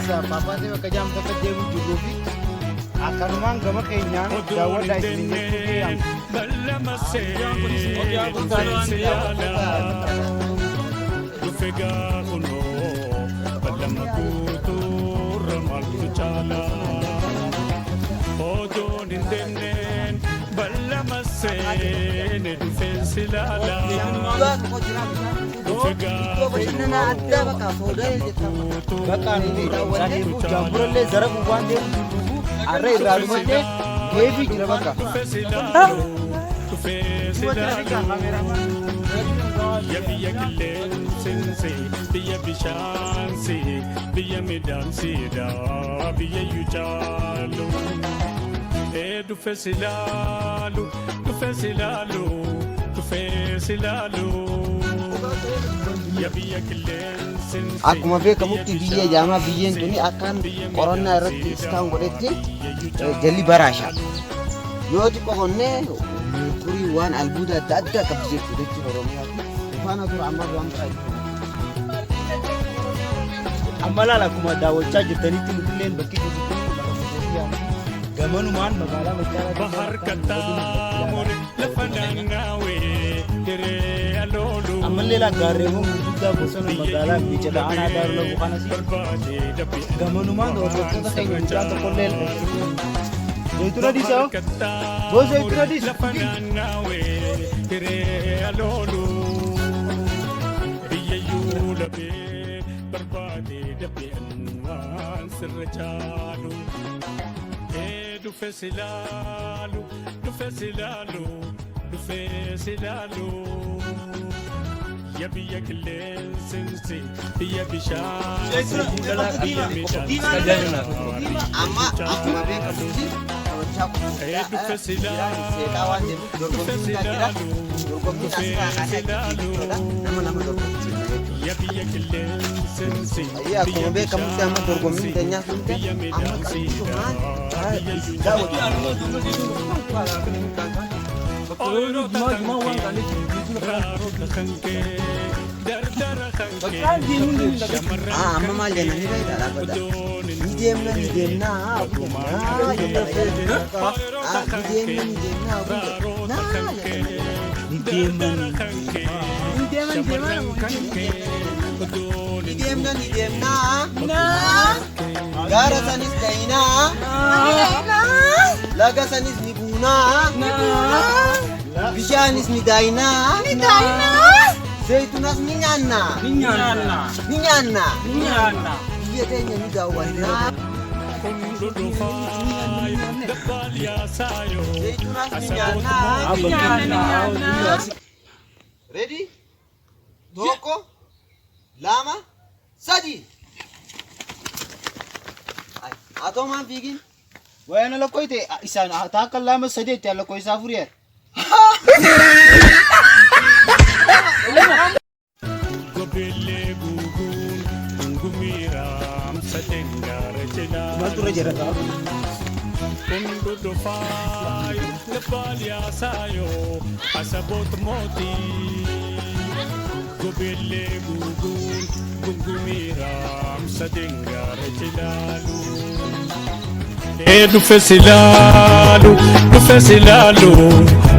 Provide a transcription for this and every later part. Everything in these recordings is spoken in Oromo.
Keessa Paapaatee bakka jaam takka deemu jirruu fi akkanumaan gama keenyaan daawwadhaa isin jechuu fi Ballama seene dhufee si ilaala. Dhufe gaafunoo ballama guutuurra maaltu caala. Odoon hin deemneen ballama seene dhufee si ilaala. Dhufe Iddoo bashannanaa addaa bakka foodee jettama. Bakka nuti saniifuu jaamburallee zarafuuf waan deemu jirruufu har'a irraa dhumallee geefii jira bakka. Dhufee si ilaalu, dhufee si ilaalu. Ya biyya qilleensinsi, biyya bishaansi, biyya midhaansiidha, biyya iyyuu caalu. Ee dhufe si ilaalu, dhufe si ilaalu, dhufe si ilaalu. Ya biyya qilleensinsi. Akkuma beekamutti biyyee jaamaa biyyeen tuni akkaan qorannaa irratti iskaan godhetti jalli baraasha. Yoo xiqqoo qonnee merkurii waan albuuda adda addaa qabdi jechuudha jechuun Oromiyaatti. Faana tura amma waan biraa jiru. Amma laala akkuma daawwachaa jirtanitti nutilleen bakki jirru kun lafa Mosoofiyaa gamanumaan magaalaa Macaaraa Bahar qaxxaamure lafa naannawee diree aloolu. Ammallee laa gaarreewwan gurguddaa bosona magaalaa Miicata aanaa Daaru Labu kanas Barbaadee dhabee gamanumaan hordoftoota keenya mucaa tokkollee zayituna dhiisaa Boo zayituna dhiisi. Lafa naannawee diree aloolu. Biyya iyyuu labee barbaadee dhabee waan sirra caalu. Ee dhufe si ilaalu, dhufe si ilaalu, dhufe si ilaalu. Ya biyya qilleensinsi, biyya bishaansi, biyya midhaansi. Amma akkuma beekamutti taphachaa Ee dhufe si ilaalu, seeqaa waan deemuuf dhufe si dorgommiin jira. ilaalu, Dorgommiin dhufe asirraa si kaasee ilaalu. jechuudha. Nama lama dorgomsiisna jechuudha. Ya biyya qilleensinsi, Ayyee akkuma biyya beekamutti amma dorgommiin bishaansi, teenyaa sun biyya amma midhaansiidha, biyya iyyuu Bakka jumaa waan qaaliif Raarota kan kee, dardara kan kee, shamarran Amma maal jenna ni beektaa dhaabbata. Ni deemna ni deemna naa jenna ni deemna ni deemna naa jenna. Ni deeman Ni deemna ni deemna gaara sanis ta'inaa laga sanis ni buunaa bishaanis ni daayinaa zayitunas ni nyaannaa ni nyaanna ni nyaannaa ni nyaanna. Biyya teenya ni daawwannaa Kun dhudhufaayo, dabbaal yaasaayo, zayitunas ni asaboota nyaannaa. mootii. Ready? Tokko, lama, sadi. Atoo maan fiigin? Wayana lakkoyte isaan taakka lama sadeetti lakkoo isaa afurii. Gobeellee guuguun gungumiiraam sadeen gaara cidhaa. Maaltu irra jira ta'a? Kun dhudhufaayo, dabbaal yaasaayo, asaboota mootii. Gobeellee guuguun gungumiiraam sadeen gaara cidhaalu. Ee dhufe si ilaalu, dhufe si ilaalu,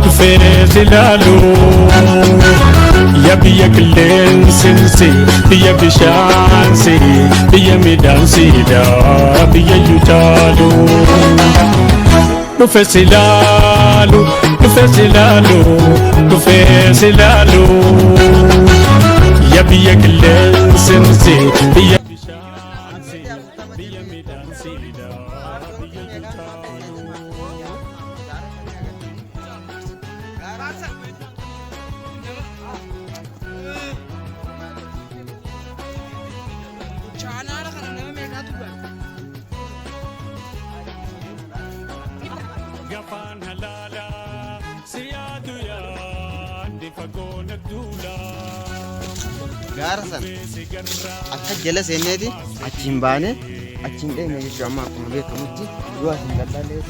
dhufe si ilaalu. Ya biyya qilleensinsi, biyya bishaansi, biyya midhaansiidha, biyya iyyuu caalu. Dhufe si ilaalu, dhufe si ilaalu, dhufe si ilaalu. Ya biyya qilleensinsi, biyya bishaansi, biyya midhaansiidha, biyya iyyuu caalu. Chaanaala kana nama meeqaatu bara? Gafaan halaalaa si yaadu yaadde fagoon adduulaa. Gaara sana akka jala seenneeti achiin baane achiin dheeyne jechuudha. Amma akkuma beekamutti yoo asin dallallee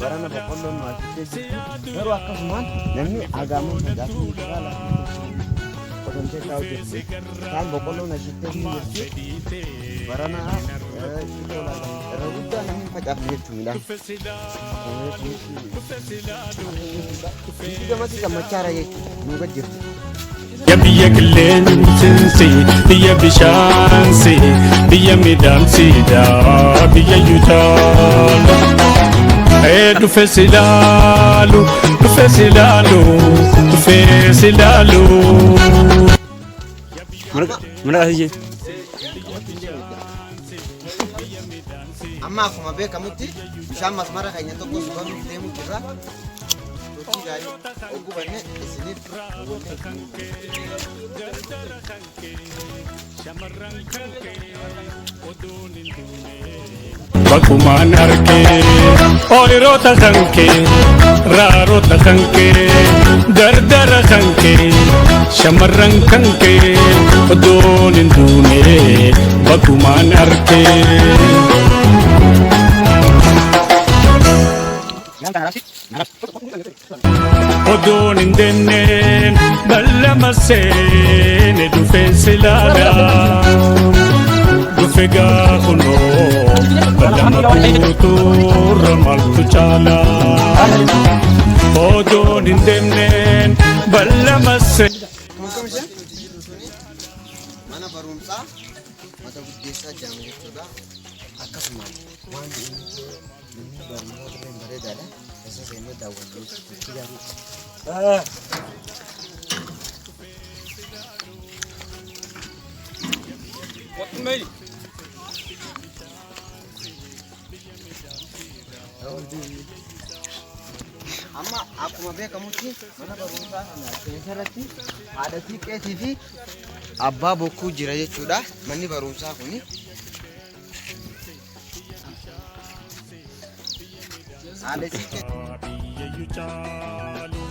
barana boqqolloon nu asittee jirti, garuu akkasumaan namni agaamoo facaasuu jira. uwwifamtee taa'u jirti. Kaan boqqolloon ashittee ni jirti. Barana xiqqoo laata. Irra guddaa namni hin facaafne jechuun midhaan. Biyyi gamasii gammachaara jechuudha. Nuu gad jirti. Ya biyya qilleensi, biyya bishaansi, biyya midhaamsiidha, biyya yuutaala. Ee dhufe si laalu, dhufe si laalu, dhufe si laalu. Mana asii Amma akkuma beekamutti bishaan masmara keenya tokko subanuuf deemu jirra. Turtii gaarii oggubanne isiniif Bakkumaan harkee ooyiroota kan kee raarota kan kee dardara kan kee shamarran kan kee odoon hin duune bakkumaan harkee. Odoon hin deemneen ballama seene dhufeen silaala. Dhufe gaafunoo ballama guutuurra maaltu caala. Odoon hin deemneen ballama seene. Bakki nuti jirru suni mana barumsaa mata guddeessaa jedhama jechuudha. Akkasuma waan inni manni barnootaa illee bareedaadha. Keessa seennee daawwannu turtii gaarii. Amma akkuma beekamutti mana barumsaa kana keessatti haadha siiqqeetii fi abbaa bokkuu jira jechuudha. Manni barumsaa kuni. Haadha siiqqee. Biyya caalu.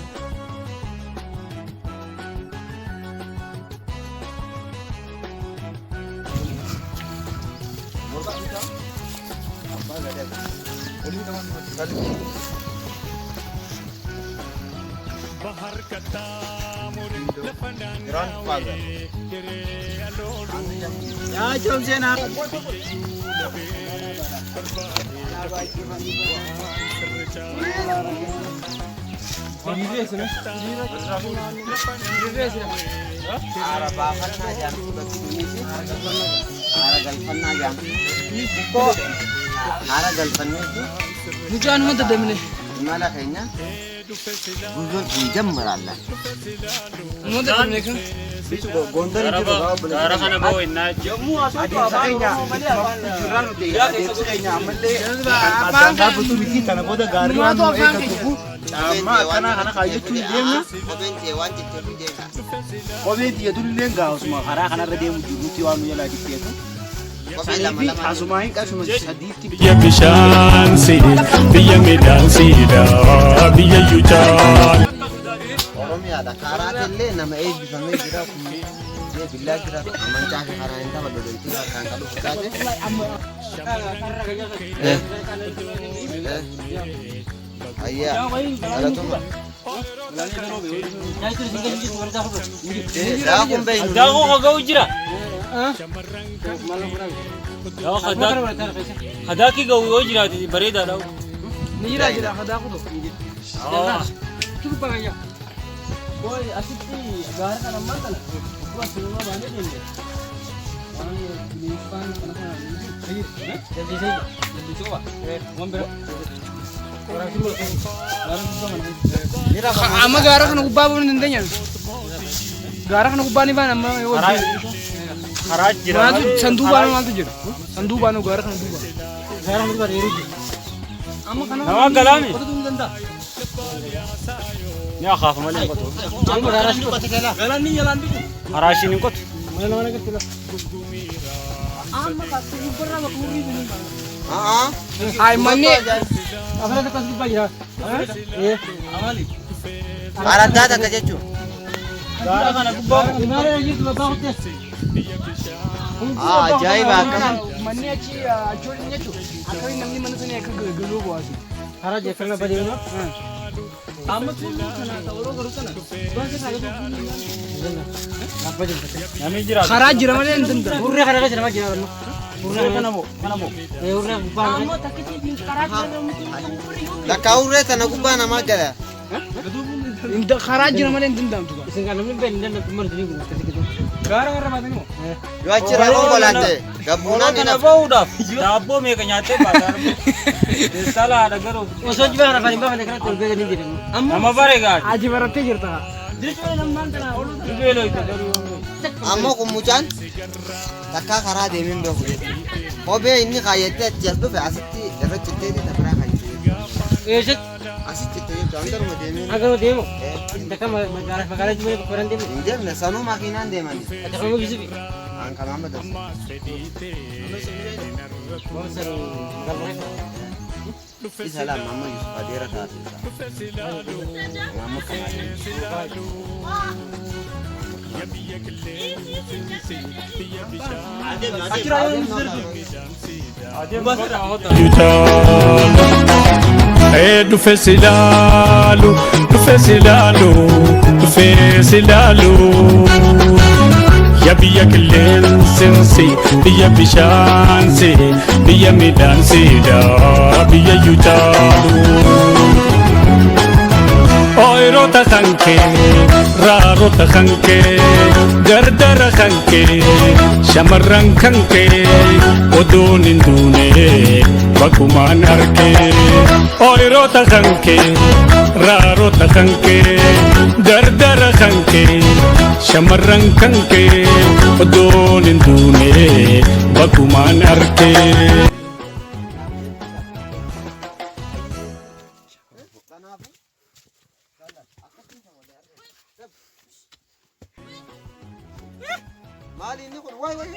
Abbaa gadaa. Bahar kattaamure lafa Grandfather. naannawee diree aloolu. Yaa cimseenaa. Haara baafannaa jaamti bakki kunis haara galfannaa jaamti. Xiqqoo haara galfanneetu Mucaan hunda damne. Imala keenya guutuun hin jammaraallan. Hunda damne kan. Gondar jiru Gaara kana ba'u innaa Adeemsa keenya jirraa nuti adeemsa keenya ammallee kan addaan dhaabbatu miti kana booda gaarii waan nu eeggatuuf caammaa akkanaa kana kaayyachuu hin deemna. Kopheen ta'e waan jettee hin deemna. Kopheen xiyya durillee gaafasuma karaa kanarra deemu jirrutti waan nu jalaa jibbeetu. Kophee lama Sanii fi lama. asumaa hin qabsuma sadiitti Biyya bishaansi, biyya midhaansiidha, biyya yuucaalu. Oromiyaadha. Karaa illee nama eebbifamee jira. Kun billaa jira. Amancaa fi karaa hin tapha dodoltii harkaan qabu taate. Ayyaa. Galatuma. Daakuun beeynu. Daakuu haga'u jira. Hadaakii ga'u yoo jiraate bareedaadha. Ni jira jira hadaa kutu. Tuku bagaya. Boy, asitti gaara kana ammaan kana utuu as nama baanee deemne waan bineensaan kana kana ni jiru. Jallisee jira. Jallisee waa. Waan bira. Waraabsi mul'atu. Gaara gubbaa kana. Amma gaara kana gubbaa bu'uun hin dandeenye. Gaara kana gubbaa ni baana amma yoo Karaa jira. Maaltu sanduuqaan maaltu jira? Sanduuqaan gaara kana duuba. Gaara kana duuba dheeruu jira. Amma kana Nama galaami. Qotuun hin danda'a. Ni akaafa malee hin qotu. Amma gaara shi qote kela. Galaanni jalaan dhiqu. Karaa ishiin hin qotu. Mana nama nagatti la. Amma kaasuu gubbarraa bakka hurrii ni baana. Haa. Ay manni Afaan akkas gubbaa jira. Amali. Araddaa takka jechuun. Gaara kana gubbaa. Maal jirtu babbaa kuttee. Haa ajaa'iba akkasii. Manni achi achoon jechuun akkamiin namni mana sanii akka galuu bu'aasi. Karaa jeeffanna badeema. Amma tulluu kana ta'uu garuu kana. Namni jiraatu. Karaa jira malee hin danda'amu. Hurree kana keessa nama jira amma. Hurree kana moo? Kana moo? Hurree gubbaa. Amma takkitti karaa jira namni Lakkaa hurree tana gubbaa namaa gala. Karaa jira malee hin danda'amtu. Isin kan namni hin danda'amtu malee ni guutuu akkasii gidduu. Gaara warra baatanii moo? Yoo achirraa konkolaatte gabbuunaan hin Kana hafu. bahuudhaaf daabboo meeqa nyaattee baataa? Saala haadha garuu. Osoo jibaa kana afaan hin baafne kanatti ol beekanii jedhamu. Nama bare gaari. Aji barattee jirta. Dhibee loyte garuu. Ammoo kun mucaan takkaa karaa deemee beeku jechuudha. Kophee inni kaayyatee achi as dhufe asitti irra citteeti tabiraa kaayyate. Eessatti Asitti citte jechuudha. Hangaruma deemee. hanga deemu. Takka magaalaa magaalaa jibaa bakka biraan deemu. Hin deemne sanuu makiinaan deemani. Ati kan bisifi. An kanaan badas. Isa lama amma Yusuf adeera taate. Amma kana. Dhufe si laalu, dhufe si laalu, dhufe si laalu. Ya biyya qilleensinsi, biyya bishaansi, biyya midhaansiidha, biyya yuutaalu. Ooyiroota kan kee, raarota kan kee, dardara kan kee, shamarran kan kee, oduun hin duune bakkumaan argee. Ooyiroota kan kee, raarota kan kee, dardara kan kee, shamarran kan kee, oduun hin duune bakkumaan argee. Kanaafuu maali inni kun waay waay.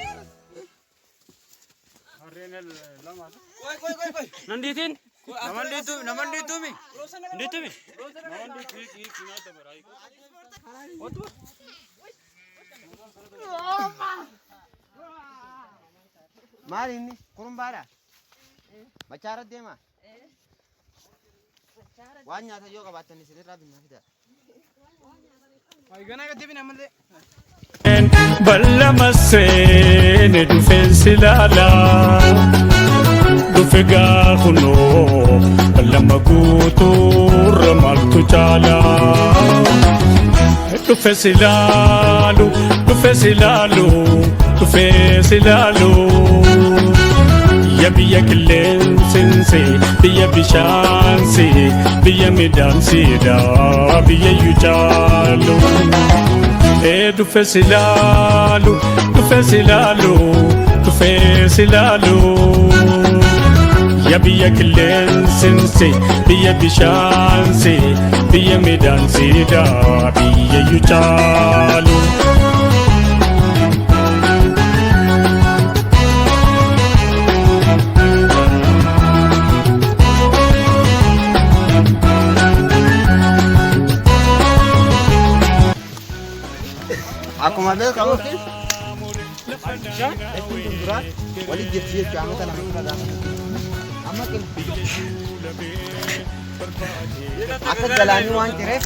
Nandiitiin? Nama ndiituumi? Ndiituumi? Maali inni kurumbaadha. Machaara deema. Waan nyaata yoo qabaattan isinirraa binnaa fida. Ganaa gadi bina ammallee. Ballama seene dhufeen si laala. Dhufe gaafunoo ballama guutuurra maaltu caala. Dhufe si laalu, dhufe si laalu, dhufe si laalu. Ya biyya qilleensinsi, biyya bishaansi, biyya midhaansiidha, biyya yucaalu. Dhufe si laalu, dhufe si laalu, dhufe si laalu. Ya biyya qilleensinsi, biyya bishaansi, biyya midhaansiidha, biyya yucaalu. Akkuma beekamutti dacheen tun duraan walitti jirti jechuudha amata lama dura gaafa. Amma akka galaanni waan cireef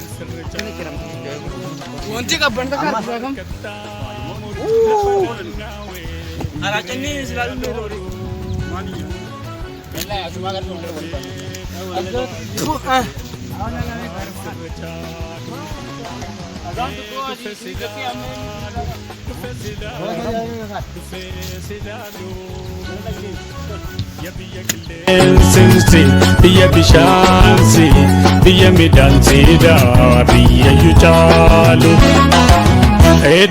inni ciramte jechuudha. Wanti qabban takka harkaa kam? Karaa cannii silaa dhullee loori. Qilleensinsi, biyya bishaansi, biyya midhaansiidha, biyya yucaalu.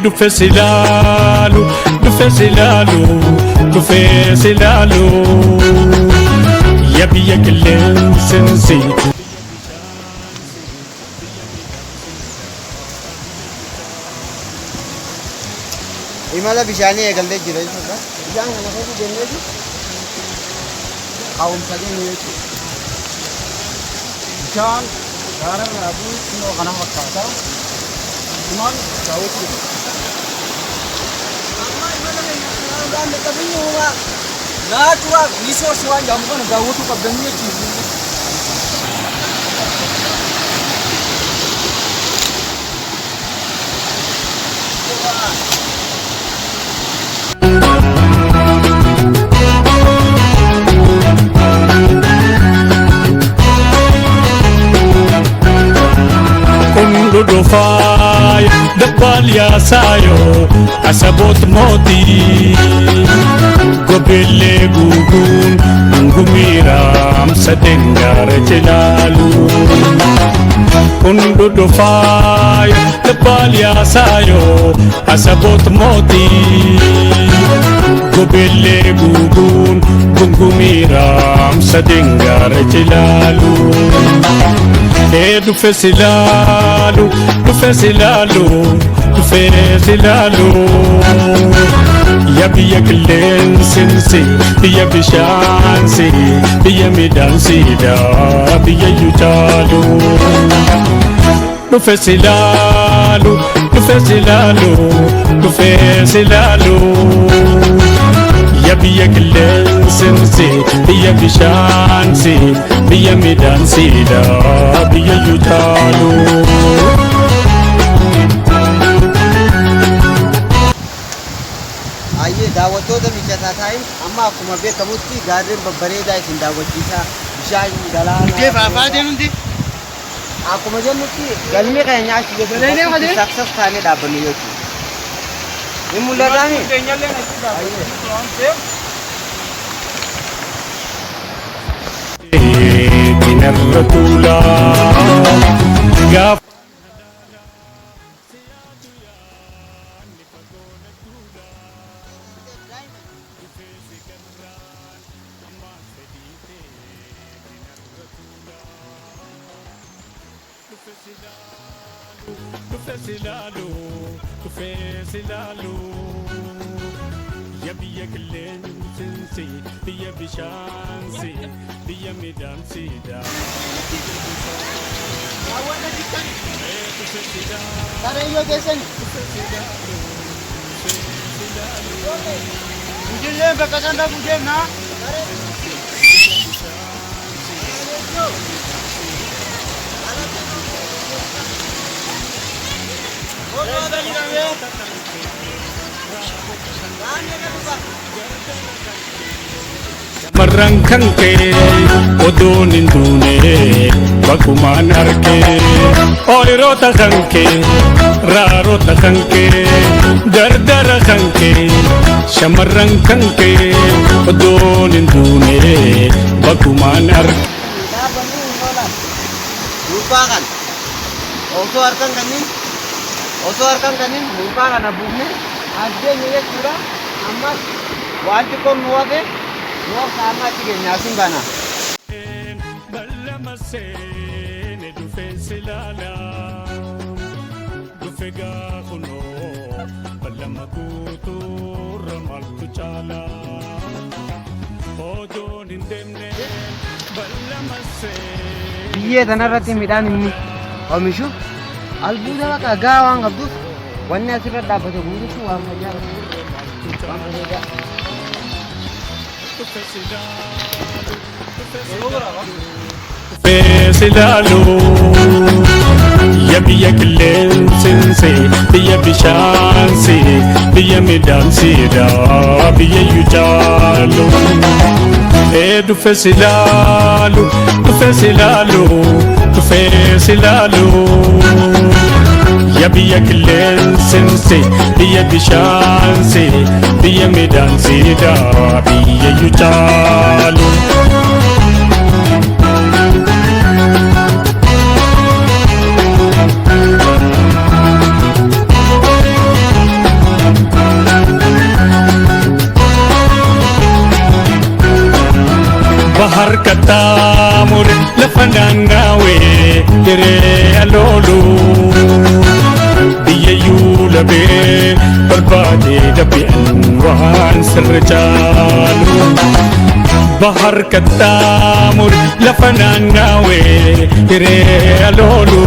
Dhufe si laalu, dhufe si laalu, dhufe si laalu. Ya biyya qilleensinsi. Imala bishaanii eegallee jira jechuudha. Bishaan kana keessa jenneeti ka'umsa jennu jechuudha. Bishaan gaara irraa bu'u xinnoo kana fakkaata. Kumaan daawwatu jira. Natural resource waan jedhamu kana daawwachuu qabdanii jechuudha. Kun dhudhufaay dabbaal yaasaayo asaboot mootii gobeellee guuguun gumiiraamsa dengaara jilaalu. Kun dhudhufaay dabbaal yaasaayo asaboot mootii gobeellee guuguun gungumiiraamsa dengaara jilaalu. Ee dhufe silaalu, dhufe silaalu, dhufe silaalu. Ya biyya qilleensinsi, biyya bishaansi, biyya midhaansiidha, biyya yuutaalu. Dhufe silaalu, dhufe silaalu, dhufe silaalu. Ya biyya qilleensinsi, biyya bishaansi, biyya midhaansiidha, biyya yuutaalu. Ayyee, daawwattoota mijataa ta'in, amma akkuma beekamutti gaarreen babbareedaa isin daawwachiisaa, bishaan galaana. Akkuma jennutti galmi keenya achi jechuudha, success taanee dhaabbannu jechuudha. Ni mul'ataami? Keenyallee achi dhaabbatu waan ta'eef. Dinarra tuulaa gaafa. Dhufe silaalu, dhufe silaalu. Ya biyya qilleensinsi, biyya bishaansi, biyya midhaansiidha. Saree yoo geessani. Ijoolleen bakka isaan dhaquu deemna. Shamarran kan kee oduun hin duune bakkumaan argee, ooyiroota kan kee, raarota kan kee, dardara kan kee, shamarran kan kee oduun hin duune bakkumaan argee. Dhaabbanni hin oolan. Gurbaa kana osoo harkan kanniin, osoo harkan kanniin gurbaa kana buufne as geenye jechuudha. Ammas waan xiqqoon nu hafe, nu hafe, amma achi keenya asiin baana. Ballama seene dhufeen silaala, dhufe gaafunoo ballama guutuurra maaltu caala, odoon hin deemne ballama seene. Biyyee tanarratti midhaan inni oomishu albuuda bakka gaa waan qabduuf, wanni asirra dhaabbate guututti waan fayyaa qabdu, waan bareedaa. Dhufe silaalu, ya biyya qilleensinsi, biyya bishaansi, biyya midhaansiidha, biyya yuutaalu. Ee dhufe silaalu, dhufe silaalu, dhufe silaalu. Ya biyya qilleensinsi, biyya bishaansi, biyya midhaansiidha, biyya yuutaalu. Bahar kattaamure lafa naannawee hiree aloolu, biyya yuulabee barbaadee dabbi'an waan sirra caalu. Bahar kattaamure lafa naannawee hiree aloolu,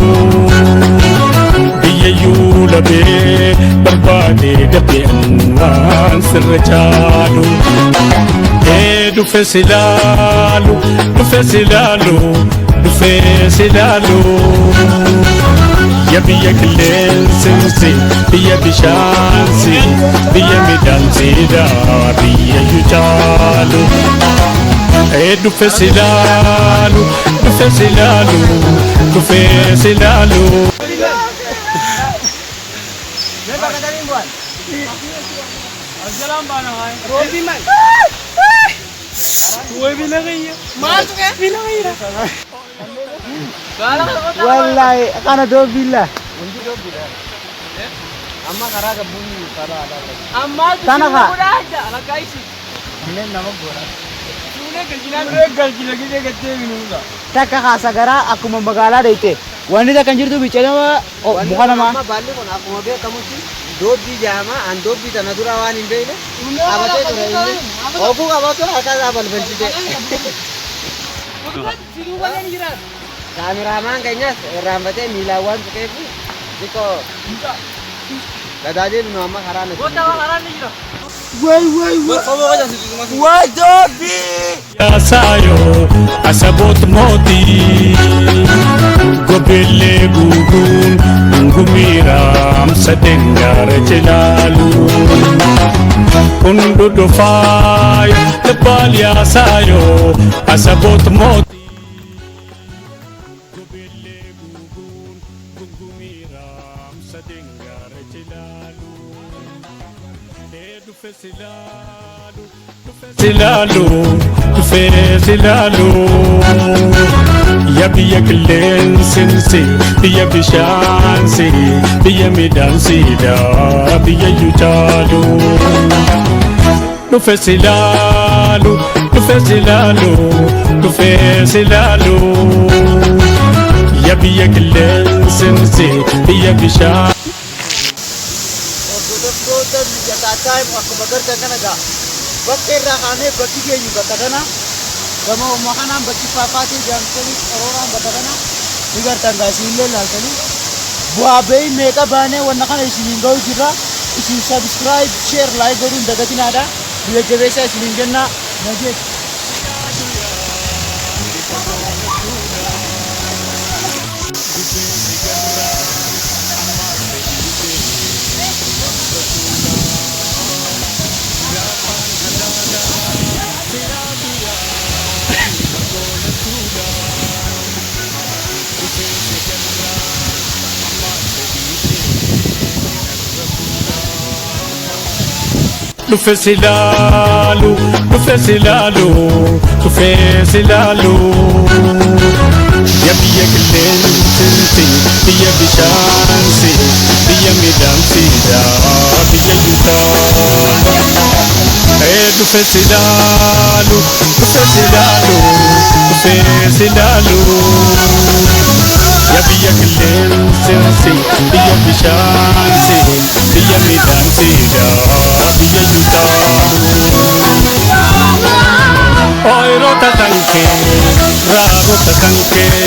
biyya yuulabee barbaadee dabbi'an waan sirra caalu. Ee dhufe silaalu, dhufe silaalu, dhufe silaalu. Ya biyya qilleensi, biyya bishaansi, biyya midhaansiidha, biyya yucaalu. Dhufe silaalu, dhufe silaalu, dhufe silaalu. Wallahi kana doobbiilla. Amma karaa gabbuun karaa alaa. Ammaa Tana haa. godhaa lakkaa isi. Kanneen nama godha. Suulee galchinaan Suuree galchina gisee gattee minuusa. Takka kaasa garaa akkuma magaalaa deeyte. Wanni takka hin jirtu bicha nama muka namaa. Amma baalli kun akkuma beekamutti doobbii jaama an doobbii tana dura waan hin beekne qabatee ture inni oguu qabatu harka isaa balbalchite. Kaameraamaan keenyas irraanfatee miilaan waan tuqeef xiqqoo gadaa deemnu amma karaa natti. Way way way. Way doobbii. Yaasayo asaboot mootii gobeellee guuguun gungumiiraam sadeen gaara cilaalu. Hundu dhufaayo labbaal yaasayo asaboot mootii gobeellee guuguun gungumiiraam sadeen gaara cilaalu. Dhufe silaalu, dhufe silaalu, dhufe silaalu. Ya biyya qilleensi, biyya bishaansi, biyya midhaansiidha, biyya yucaalu. Dhufe silaalu, dhufe silaalu, dhufe silaalu. Ya biyya qilleensi, biyya bishaan. Hordoftoota mijataa taa'im akkuma gartan kana gaa bakka irraa kaanee bakki geenyu bakka kana gama uumaa kanaan bakki faafaatii jaamsanii qarooraan bakka kana ni gartan gaa isinillee laaltanii bu'aa bahii meeqa baanee wanna kana isiniin ga'u jirra isin subscribe share like godhuun dagatinaadha biyya jabeessaa isiniin jenna nageet. Dhufe silaalu, dhufe silaalu, dhufe silaalu. Ya biyya qilleensi, biyya bishaansi, biyya midhaansiidha, biyya yuutaalu. Dhufe silaalu, dhufe silaalu, dhufe silaalu. Ya biyya qilleensi, biyya bishaansi, biyya midhaansiidha, biyya yuutaalu. Oyrota kankee, raarota kankee,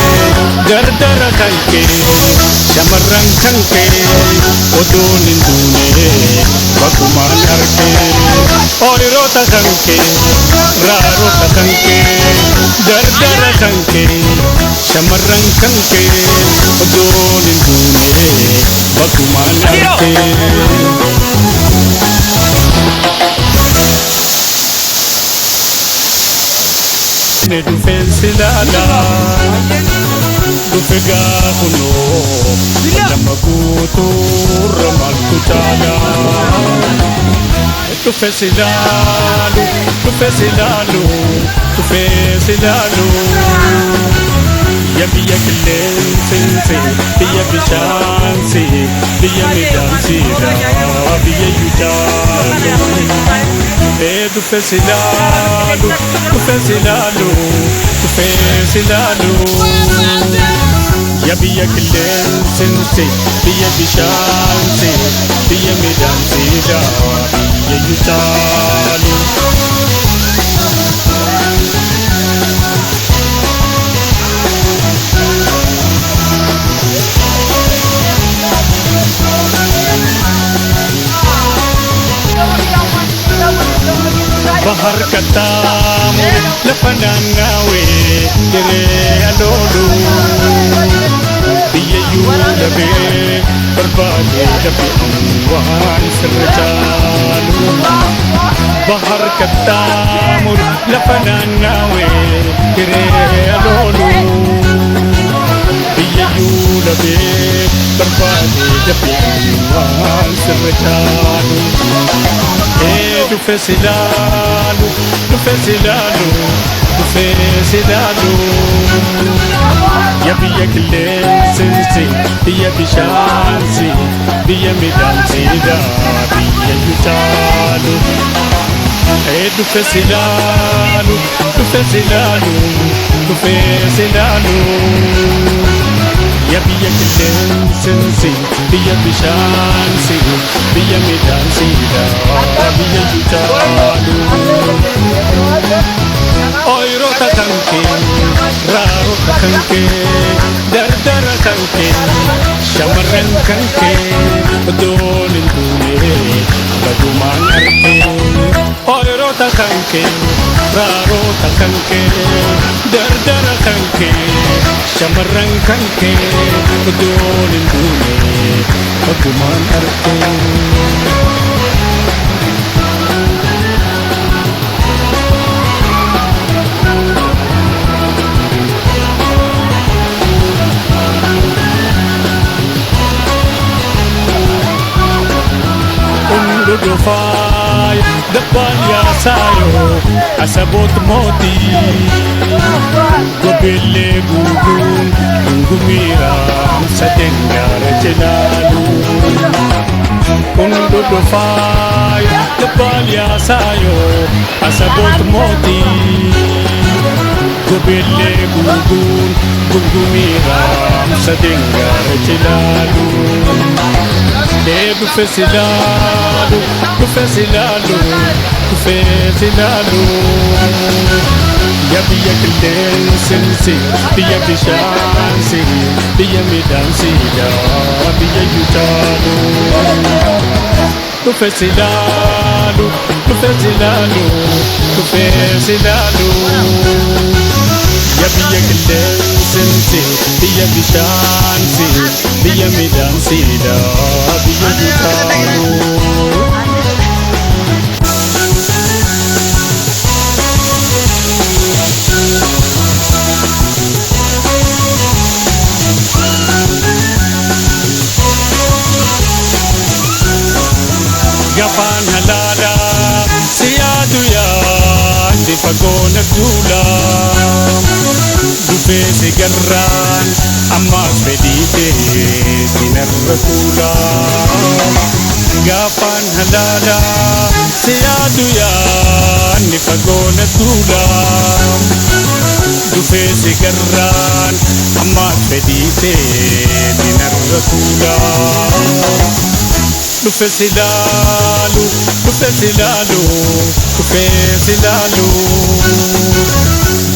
dardara kankee, shamarran kankee, oduun hin duune bakkumaan arkee. Oyrota kankee, raarota kankee, dardara kankee, shamarran kankee, oduun hin duune bakkumaan arkee. Ne dhufeen silaalaa dhufe gaafunoo nama guutuurra maaltu caalaa dhufe silaalu dhufe silaalu dhufe silaalu ya biyya qilleensi biyya bishaansi biyya midhaansiidha biyya yucaalu. Dhufe silaalu, dhufe silaalu, dhufe silaalu. Ya biyya qilleensi, biyya bishaansi, biyya midhaansiidha, biyya yucaalu. Bahar kattaamure lafa naannawee diree aloolu biyya labee barbaadee dhabee waan sirra caalu. Bahar qaxxaamuru lafa naannawee hiree aloolu. Biyya yuulabee barbaadee dhabee waan sirra caalu. Ee dhufe si laalu, dhufe si laalu, dhufe si laalu. Ya biyya qilleensi, biyya bishaansi, biyya midhaansiidha, biyya yuutaalu. Ee dhufe si laalu, dhufe si laalu, dhufe si laalu. Ya biyya qilleensi, biyya bishaansi, biyya midhaansiidha, biyya yuutaalu. Oyrota kanke, raarota kanke, dardara kanke, shamarran kanke, odoon hin duune, badumaan arge. Oyrota kanke, raarota kanke, dardara kanke, shamarran kanke, odoon hin duune, badumaan arge. Dhufaa dabbaan yaasaayo asaboot mootii gobeellee guuguun gungumiiraan sadeen gaara jelaalu. Kundu dhufaa dabbaan yaasaayo asaboot mootii gobeellee guuguun gungumiiraan sadeen gaara jelaalu. Dhufe si laalu, dhufe si laalu, dhufe si laalu. Ya biyya qilleensi, biyya bishaansi, biyya midhaansiidha, biyya yuutaalu. Dhufe si laalu, dhufe si laalu, dhufe si laalu. Ya biyya qilleensi, biyya bishaansi, biyya midhaansiidha, biyya yuutaalu. Gafaan halaalaa si yaadu yaadde fagoo na duula. Dhufee si garraan ammaas fedhii teetiin irra tuula. Gaafaan halaalaa si yaadu yaadne fagoo na tuula. Dhufee si garraan ammaas fedhii teetiin irra tuula. Dhufe si laalu, dhufe si laalu, dhufe si laalu.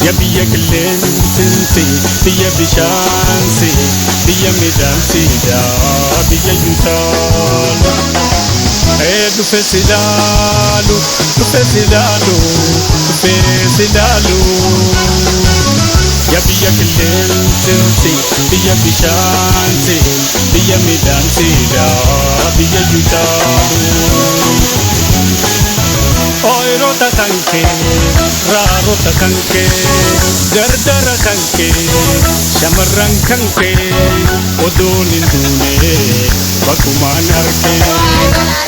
Ya biyya qilleensi, biyya bishaansi, biyya midhaansiidha, biyya yuutaalu. Ee dhufe si laalu, dhufe si laalu, dhufe si laalu. Ya biyya qilleensi, biyya bishaansi, biyya midhaansiidha, biyya yuutaalu. Oyrota kanke, raarota kanke, dardara kanke, shamarran kanke, odoon hin duune, bakkumaan arge.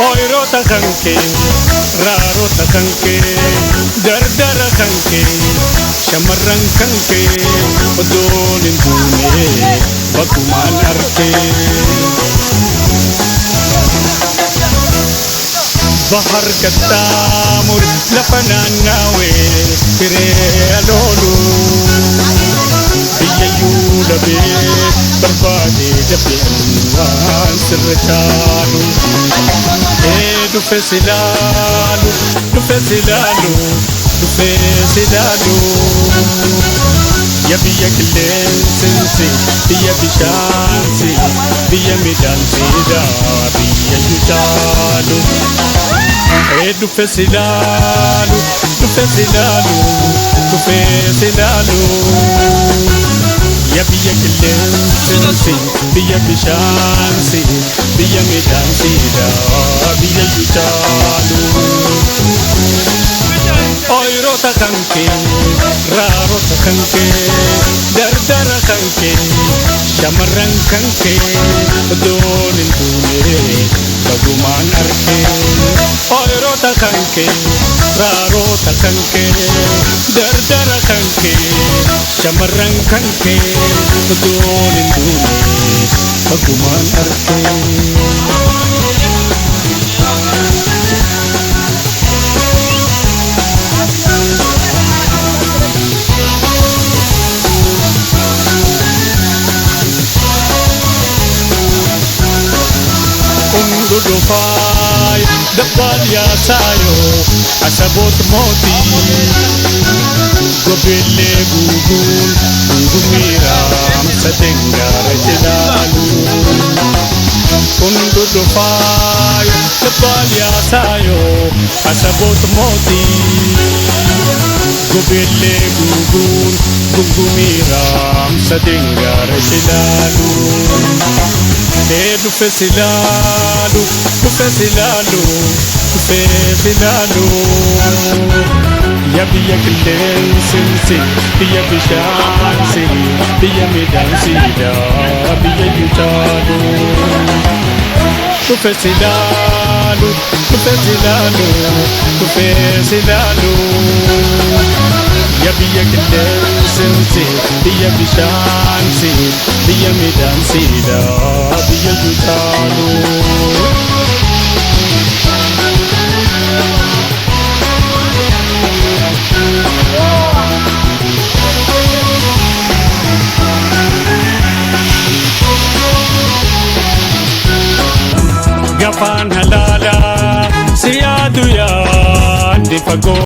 Oyrota kanke, raarota kanke, dardara kanke, shamarran kanke, odoon hin duune, bakkumaan arge. Bahar qaxxaamuru lafa naannawee hiree aloolu. Biyya yuulabee barbaadee dhabee waan sirra caalu. Ee dhufe si laalu, dhufe si laalu, dhufe si laalu. Ya biyya qilleensi, biyya bishaansi, biyya midhaansiidha, biyya yuutaalu. Ee dhufe si laalu, dhufe si laalu, dhufe si laalu. Ya biyya qilleensi, biyya bishaansi, biyya midhaansiidha, biyya yucaalu. Oyrota kanke, raarota kanke, dardara kanke, shamarran kanke, doonin duune bagumaan arke. Oyrota kanke, raarota kanke, dardara kanke, shamarran kanke, doonin duune bagumaan arke. Undudufay dabbal yaasayo asaboot mootii gobeellee guuguun gumiiraamsa dengaara jilaalu. Undudufay dabbal yaasayo asaboot mootii gobeellee guuguun gumiiraamsa dengaara jilaalu. Dhufe silaalu, dhufe silaalu, dhufe silaalu. Ya biyya qilleensi, biyya bishaansi, biyya midhaansiidha, biyya yucaalu. Dhufe silaalu, dhufe silaalu, dhufe silaalu. Ya biyya qilleensi, biyya bishaansi, biyya midhaansiidha, biyya yucaalu. Gafaan halaalaa si yaadu yaaddi fagoo.